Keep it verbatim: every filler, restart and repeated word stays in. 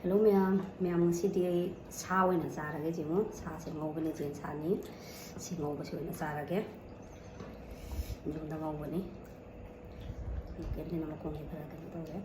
Hello ꯃꯌꯥꯝ, ꯃꯌꯥꯝ ꯉꯁꯤꯗꯤ ꯑꯩ ꯁꯥ ꯑꯣꯏꯅ ꯆꯥꯔꯒꯦ꯫ ꯌꯦꯡꯉꯣ, ꯁꯥꯁꯦ ꯉꯧꯕꯅꯦ, ꯌꯦꯟ ꯁꯥꯅꯤ꯫ ꯁꯤ ꯉꯧꯕꯁꯦ ꯑꯣꯏꯅ ꯆꯥꯔꯒꯦ꯫ ꯌꯨꯝꯗ ꯉꯧꯕꯅꯤ꯫ ꯀꯦꯟꯗꯤꯅ ꯃꯈꯣꯡꯁꯦ ꯈꯔ ꯀꯩꯅꯣ ꯇꯧꯔꯦ꯫